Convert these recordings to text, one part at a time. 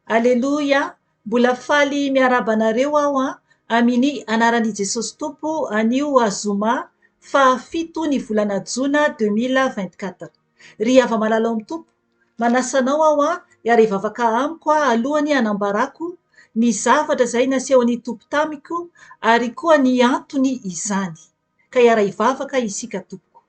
Aleloia! Mbola faly miarahaba anareo aho an, amini anaran' i Jesosy Tompo anio zoma faha fito ny volana jona 2024. Ry hava-malala ao amin'ny Tompo, manasa anao aho an hiara-hivavaka amiko alohany hanambarako ny zavatra izay nasehon'ny Tompo tamiko ary koa ny antony izany. Ka hiara-hivavaka isika tompoko.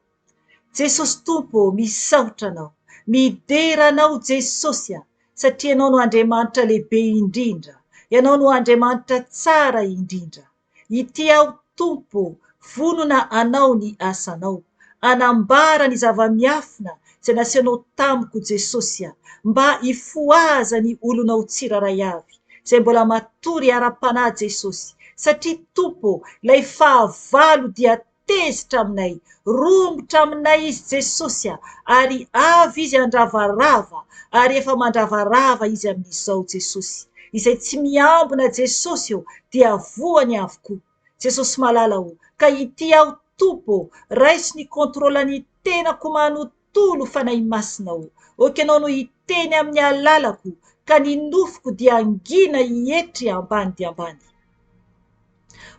Jesosy Tompo ô, misaotra Anao, midera Anao Jesosy a, satria Ianao no Andriamanitra lehibe indrindra, Ianao no Andriamanitra tsara indrindra. Ity aho Tompo ô, vonona hanao ny asanao, hanambara ny zava-miafina izay nasehonao tamiko Jesosy a, mba hifohaza ny olonao tsirairay avy, izay mbola matory ara-panahy Jesosy, satria Tompo ô, ilay fahavalo dia tezitra aminay, romotra aminay izy Jesosy a, ary avy izy handravarava, ary efa mandravarava izy amin'izao Jesosy. Izay tsy miambina Jesosy ô dia voany avokoa. Jesosy malala ô, ka ity aho Tompo ô, raiso ny contrôle ny tenako manontolo Fanahy Masina ô, ok Ianao no hiteny amin'ny alalako ka ny nofoko dia hangina hietry ambany dia ambany.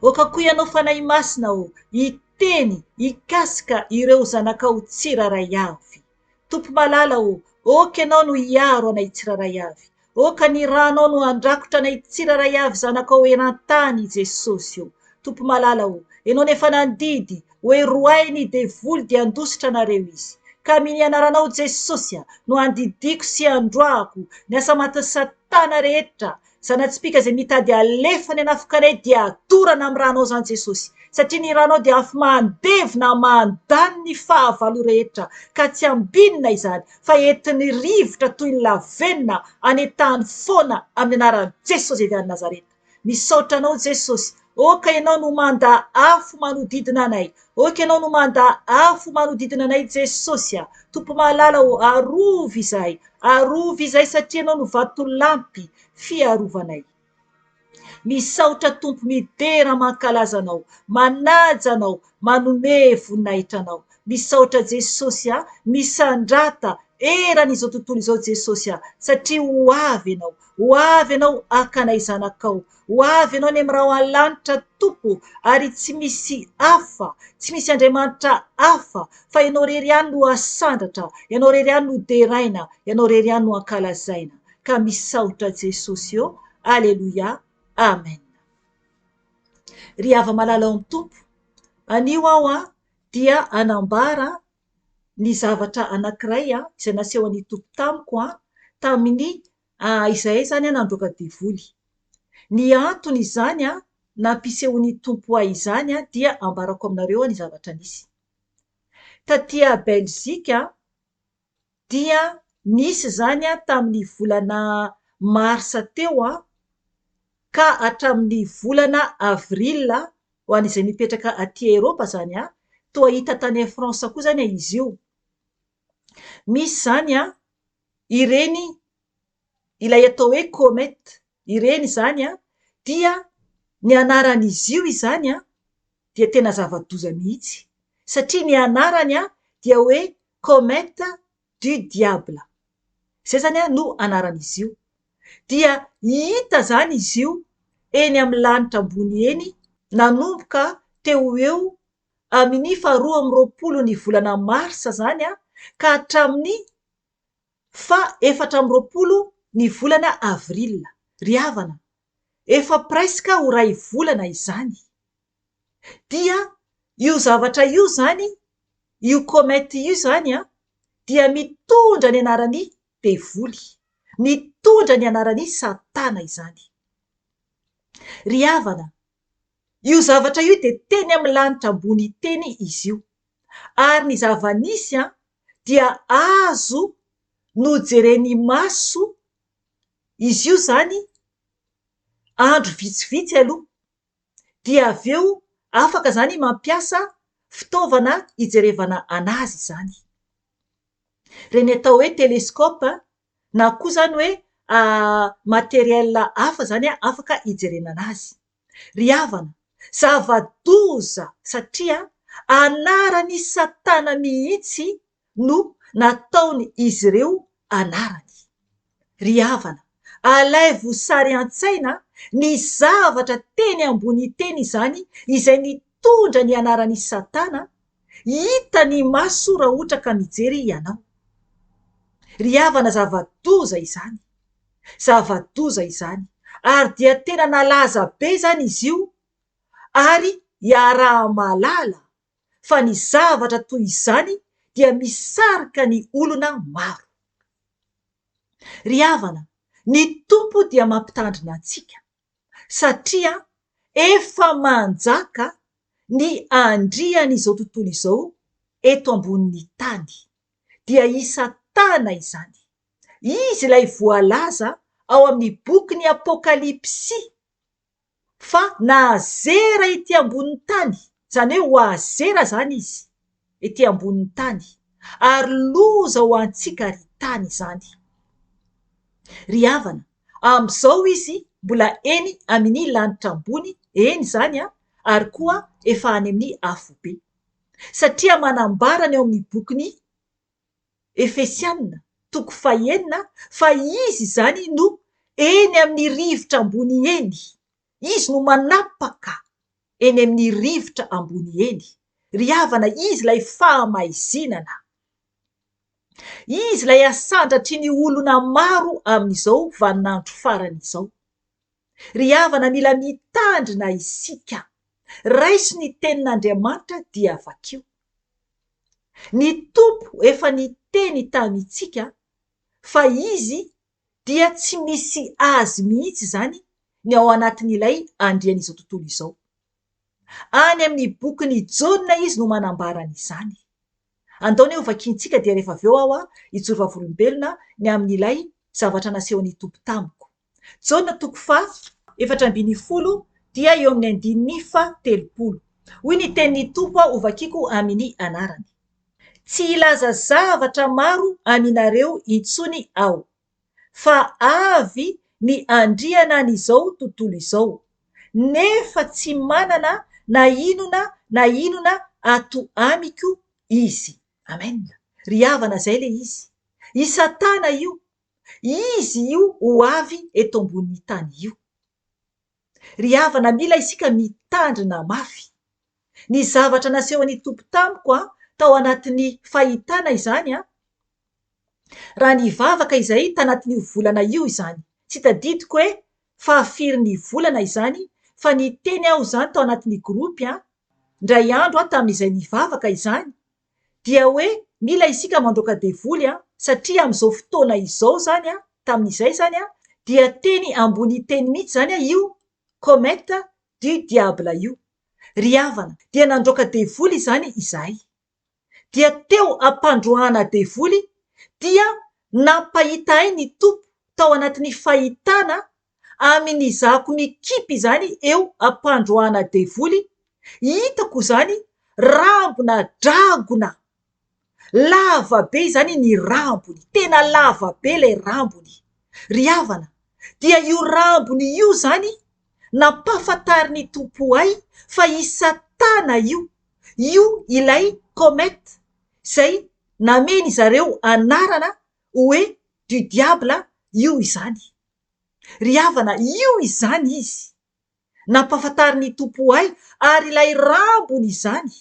Aoka koa Ianao Fanahy Masina ô, hiteny, hikasika ireo zanakao tsirairay avy. Tompo malala ô, aoka Ianao no hiaro anay tsirairay avy. Aoka ny Rànao no handrakotra anay tsirairay avy zanakao eran-tany Jesosy ô. Tompo malala ô, Ianao no efa nandidy hoe roahy ny devoly dia handositra anareo izy. Ka amin'ny anaranao Jesosy no andidiako sy androahako ny asa matin'i satana rehetra Zana-tsipìka izay mitady alefa ny hanafoka anay dia dorana amin'ny rànao izany Jesosy, satria ny rànao dia afo mandevona mandany ny fahavalo rehetra ka tsy ambinina izany fa entin'ny rivotra toy ny lavenona any an-tany foana amin'ny anaran'i Jesosy avy any Nazareta. Misaotra anao Jesosy, aoka ianao no manda afo manodidina anay, aoka ianao no manda afo manodidina anay Jesosy a! Tompo malala ô, arovy izahay, Arovy izay satria ianao no vatolampy fiarovanay. Misaotra Tompo midera mankalaza anao, manaja anao, manome voninahitra anao. Misaotra Jesosy a, misandrata eran'izao tontolo izao Jesosy a, satria ho avy ianao, ho avy ianao haka anay zanakao, Ho avy Ianao any amin'ny rahona lanitra, Tompo, ary tsy misy hafa, tsy misy Andriamanitra hafa, fa Ianao irery ihany no asandratra, Ianao irery ihany no deraina, Ianao irery ihany no ankalazaina. Ka misaotra Jesosy ô. Aleloia. Amen. Ry hava-malala ao amin'ny Tompo, anio aho dia hanambara ny zavatra anankiray izay nasehon'ny Tompo tamiko tamin'ny Izahay izany nandroaka devoly. Ny antony izany nampisehoan'ny Tompo ahy izany dia ambarako aminareo ny zavatra nisy. Taty Belzika dia nisy izany tamin'ny volana marsa teo ka hatramin'ny volana avril ho an'izay mipetraka aty Eropa izany, toa hita tany France koa izany izy io. Misy izany ireny ilay atao hoe comète ireny izany dia ny anaran'izy io izany dia tena zava-doza mihitsy satria ny anarany dia hoe comète du diable, izay izany no anaran'izy io. Dia hita izany izy io eny amin'ny lanitra ambony eny nanomboka teo ho eo amin'ny faha 22 ny volana marsa izany ka hatramin'ny faha 24 ny volana avril. Ry havana, efa presque ho iray volana izany. Dia io zavatra io izany, io comète io izany dia mitondra ny anaran'ny devoly, mitondra ny anaran'i satana izany. Ry havana, Io zavatra io dia teny amin'ny lanitra ambony teny izy io. Ary ny zava-nisy dia azo nojeren'ny maso izy io izany andro vitsivitsy aloha. Dia avy eo afaka izany mampiasa fitaovana hijerevana an'azy izany. Ireny atao hoe télescope na koa izany hoe matériel hafa izany afaka hijerena an'azy. Ry havana, zava-doza satria anaran'i Satana mihitsy no nataon'izy ireo anarany. Ry havana, Alaivo sary an-tsaina ny zavatra teny ambony teny izany izay nitondra ny anaran'i Satana, hita ny maso raha ohatra ka mijery ianao. Ry havana zava-doza izany, zava-doza izany ary dia tena nalaza be izany izy io ary iaraha-mahalala fa ny zavatra toy izany dia misarika ny olona maro. Ry havana, ny Tompo dia mampitandrina antsika satria efa manjaka ny andrian'izao tontolo izao eto ambonin'ny tany, dia i Satana izany. Izy ilay voalaza ao amin'ny bokin'ny Apokalypsy fa nahazera ety ambonin'ny tany, izany hoe ho azera izany izy ety ambonin'ny tany, ary loza ho antsika ry tany izany. Ry havana, amin'izao izy mbola eny amin'ny lanitra ambony eny izany ary koa efa any amin'ny afobe. Satria manambara ny ao amin'ny bokin'ny Efesiana, toko fahenina, fa izy izany no eny amin'ny rivotra ambony eny. Izy no manapaka eny amin'ny rivotra ambony eny. Ry havana, izy ilay fahamaizinana. Izy ilay asandratry ny olona maro amin'izao vaninandro farany izao. Ry havana, mila mitandrina isika. Raiso ny tenin'Andriamanitra dia vakio. Ny Tompo efa niteny tamintsika fa Izy dia tsy misy Azy mihitsy izany ny ao anatin'ilay andrian'izao tontolo izao. Any amin'ny bokin'i Jaona izy no manambara an'izany. Andao anie hovakiantsika dia rehefa avy eo aho hijoro vavolombelona ny amin'ilay zavatra nasehon'ny Tompo tamiko. Jaona toko faha 14 dia eo amin'ny andininy faha 30. Hoy ny tenin'ny Tompo aho hovakiko amin'ny anarany. Tsy hilaza zavatra maro aminareo intsony aho, fa avy ny andrianan'izao tontolo izao, nefa tsy manana na inona na inona ato amiko izy. Amen. Ry havana izay ilay izy. I Satana io. Izy io ho avy eto ambonin'ny tany io. Ry havana mila isika mitandrina mafy. Ny zavatra nasehon'ny Tompo tamiko an, tao anatin'ny fahitana izany an, raha nivavaka izay tanatin'io volana io izany, tsy tadidiko hoe fahafirin'ny volana izany fa niteny aho izany tao anatin'ny groupe an, indray andro aho tamin'izay nivavaka izany, dia hoe mila isika mandroaka devoly an, satria amin'izao fotoana izao izany an, tamin'izay izany an, dia teny ambony teny mihitsy izany an io comète du diable io. Ry havana, dia nandroaka devoly izany izahay. Dia teo am-pandroahana devoly dia nampahita ahy ny Tompo tao anatin'ny fahitana amin izako mikipy izany eo ampandroahana devoly, hitako izany rambona dragona lava be izany ny rambony, tena lava be ilay rambony, ry havana dia io rambony io izany nampahafantarin'ny Tompo ahy fa i satana io, io ilay comète izay namen'izareo anarana hoe du diable io izany. Ry havana, io izany izy. Nampahafantarin'ny Tompo ahy, ary ilay rambony izany,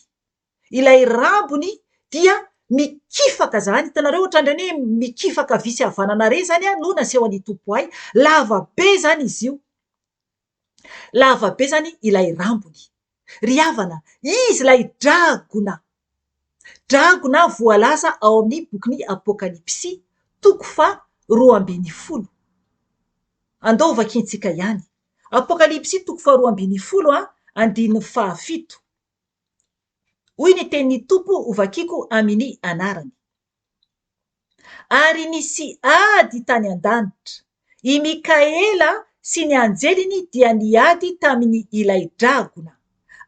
ilay rambony dia mikifaka izany, hitanareo ohatran'ireny hoe mikifaka havia sy havanana ireny izany no nasehon'ny Tompo ahy, lava be izany izy io. Lava be izany ilay rambony. Ry havana, izy ilay dragona. Dragona voalaza ao amin'ny bokin'ny Apokalypsy, toko faha 12. Andao hovakiantsika ihany. Apokalypsy toko faha 12, andininy faha 7. Hoy ny tenin'ny Tompo hovakiko amin'ny anarany. Ary nisy ady tany an-danitra. I Mikaela sy ny anjeliny dia niady tamin' ilay dragona.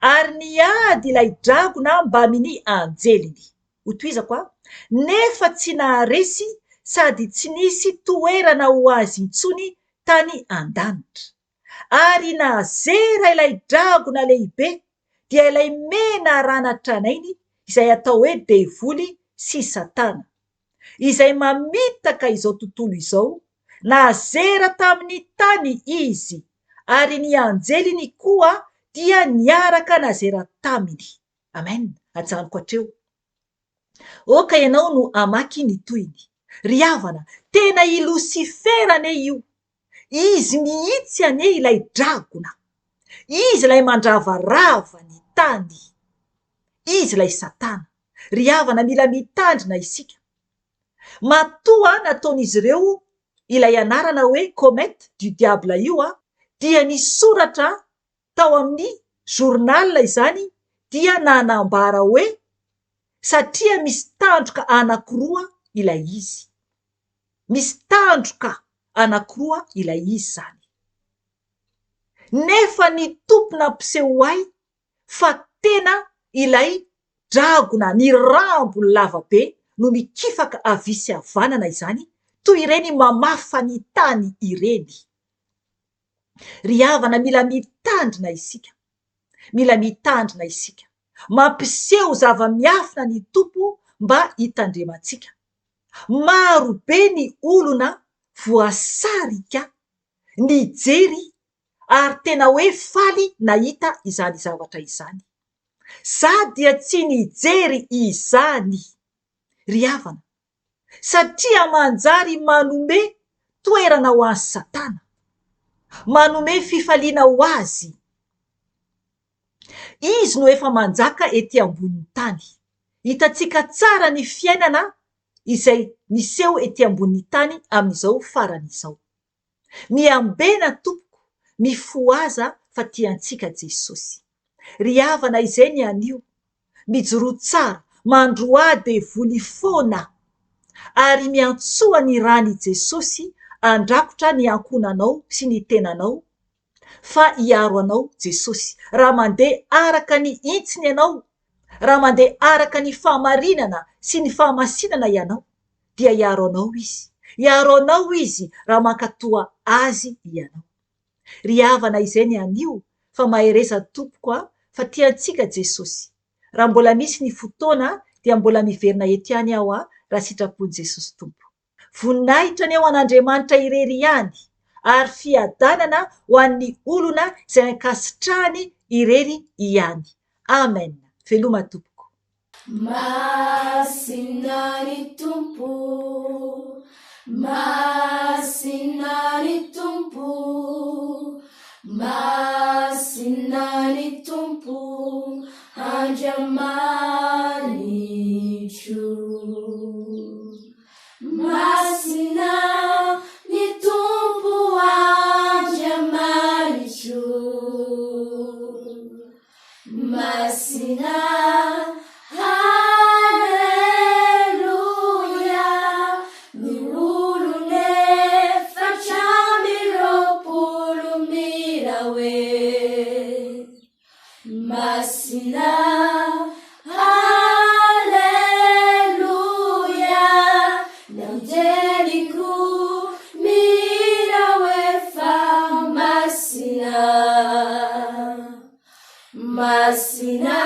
Ary niady ilay dragona mbamin' ny anjeliny. Hotohizako aho. Nefa tsy naharesy sady tsy nisy toerana ho azy intsony tany an-danitra. Ary nazera ilay dragona lehibe, dia ilay menarana tranainy izay atao hoe devoly sy satana, izay mamitaka izao tontolo izao, Nazera tamin'ny tany izy, ary ny anjeliny koa dia niaraka nazera taminy. Amen. Ajanoko hatreo. Oka ianao no hamaky ny tohiny. Ry havana, tena i Losifera anie io. Izy mihitsy anie ilay dragona. Izy ilay mandravarava ny tany. Izy ilay Satana. Ry havana, mila mitandrina isika. Matoa nataon'izy ireo ilay anarana hoe comète du diable io dia nisoratra tao amin'ny journal izany dia nanambara hoe satria misy tandroka anankiroa ilay izy. Misy tandroka anankiroa ilay izy izany. Nefa ny Tompo nampiseho ahy fa tena ilay dragona ny rambony lava be no mikifaka havia sy havanana izany toy ireny mamafa ny tany ireny. Ry havana mila mitandrina isika, mila mitandrina isika. Mampiseho zava-miafina ny Tompo mba hitandremantsika. Maro be ny olona voasarika nijery ary tena hoe faly nahita izany zavatra izany. Za dia tsy nijery izany ry havana satria manjary manome toerana ho an'i satana, manome fifaliana ho azy. Izy no efa manjaka ety ambonin'ny tany. Hitantsika tsara ny fiainana izay miseho ety ambonin'ny tany amin'izao farany izao. Miambena tompoko, mifohaza fa tiantsika Jesosy. Ry havana izay ny anio, mijoroa tsara, mandroaha devoly foana ary miantsoa ny ràn'i Jesosy handrakotra ny ankohonanao sy ny tenanao fa hiaro anao Jesosy raha mandeha araka ny hitsiny ianao, raha mandeha araka ny fahamarinana sy ny fahamasinana ianao dia hiaro anao Izy, hiaro anao Izy raha mankatoa Azy ianao. Ry havana izay ny anio fa mahereza tompoko a fa tiantsika Jesosy. Raha mbola misy ny fotoana dia mbola miverina eto ihany aho a raha sitrapon'i Jesosy Tompo. Voninahitra anie ho an'Andriamanitra irery ihany ary fiadanana ho an'ny olona izay ankasitrahany irery ihany. Amen. Veloma tompoko. Masina ny Tompo, Masina ny Tompo, Masina ny Tompo Andriamanitro. Masina ny Tompo Andriamanitro. Masina, Haleloia, ny olon'efatra 24 mila hoe. Masina, Haleloia, ny anjeliko mihira hoe fa masina. Masina.